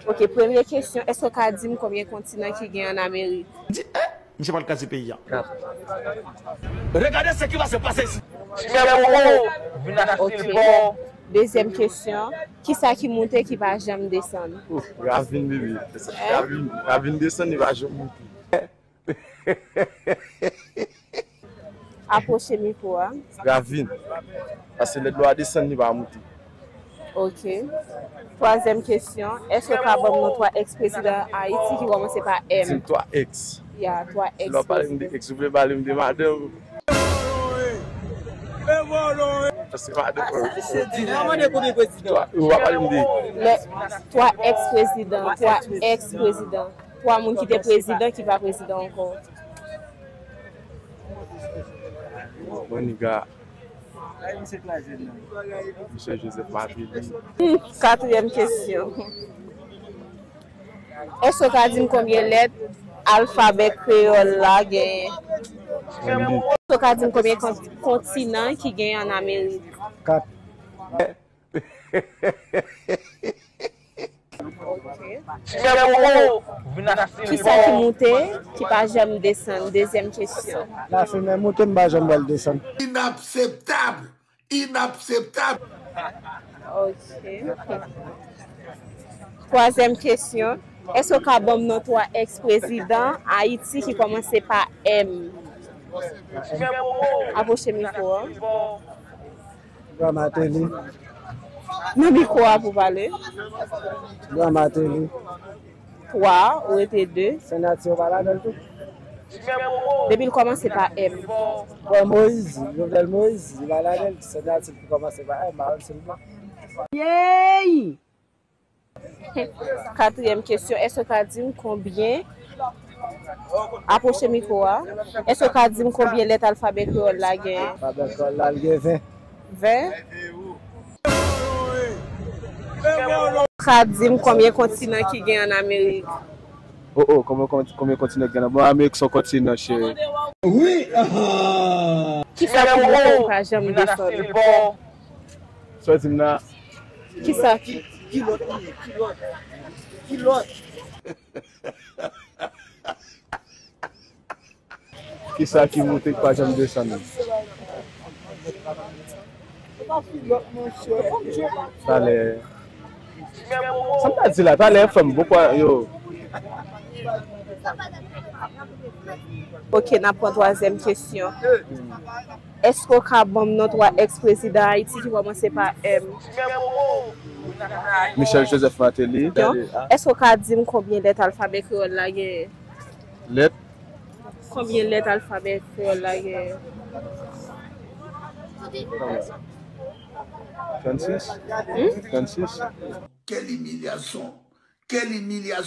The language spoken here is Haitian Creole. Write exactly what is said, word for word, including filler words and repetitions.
Ok, premye kesyon, èske w ka di m konbyen kontinan ki gen ann Amerik? Di, eh, misye pral kraze peyi a. Regardez ce qui va se passer ici. Ti mè Bobo vin ak silbò. Dezyèm kesyon, kisa ki moute ki pa janm desann? Ravin, bebe. Ravin, ravin desann, li pa janm moute. Apwoche mikwo a. Ravin. Paske lè dlo a desann, li pa moute. Ok. Twazyèm kesyon, èske w ka ban m non twa ex prezidan Ayiti ki kòmanse pa M? Di m twa ex. Ya, twa ex Lè w pale m de prezidan. Ex, ou vle pale m de madanm? Paske madanm. Twa, ou pa pale m de. Lè, twa ex prezidan, twa ex prezidan, twa moun ki te prezidan ki pa prezidan ankò. Bon, niga. Misye Joseph Martelly. Hmm, katriyèm kesyon. Èske w ka di m konbyen lèt alfabè kreyòl la genyen? Èske w ka di m konbyen kon- kontinan ki genyen ann Amerik? Kat. Ti mè Bobo vin ak silbò. Kisa ki moute, ki pa janm desann? Dezyèm kesyon. Lafimen moute, m pa janm wè l desann. Inacceptable! Inacceptable! Ok. Twazyèm kesyon. Èske w ka ban m non twa ex prezidan Ayiti ki kòmanse pa M? Apwoche mikwo a. Bwa Martelly. Nan mikwo a pou pale. Bwa Martelly. Twa, ou rete de. Senatè yo pa ladan l tou. Depi l kòmanse pa M. Bwa Moïse, Jovenel Moïse, li pa ladan l. Senatè ki kòmanse pa M, pa menm si l bwa. Katriyèm kesyon, èske w ka di m konbyen, apwoche mikwo a, èske w ka di m konbyen lèt alfabè kreyòl la genyen? Alfabè kreyòl la, l gen ven. Ven? Ka di m konbyen kontinan ki gen ann Amerik? Oh, oh, konbyen konti- konbyen kontinan ki gen la? Bon, Amerik se yon kontinan, cheri. Kisa ki moute ki pa janm desann? Sa w di m nan? Kisa ki Kisa ki moute ki pa janm desann? Talè. Sa m ta di la, talè, frè m, pokwa yo. Ok, n ap pran twazyèm kesyon. Èske w ka ban m non twa ex prezidan Ayiti ki kòmanse pa M? Michel Joseph Martelly. Èske w ka di m konbyen lèt alfabè kreyòl la genyen? Lèt? Konbyen lèt alfabè kreyòl la genyen? Trannsis? Trannsis? Quelle humiliation! Quelle humiliation!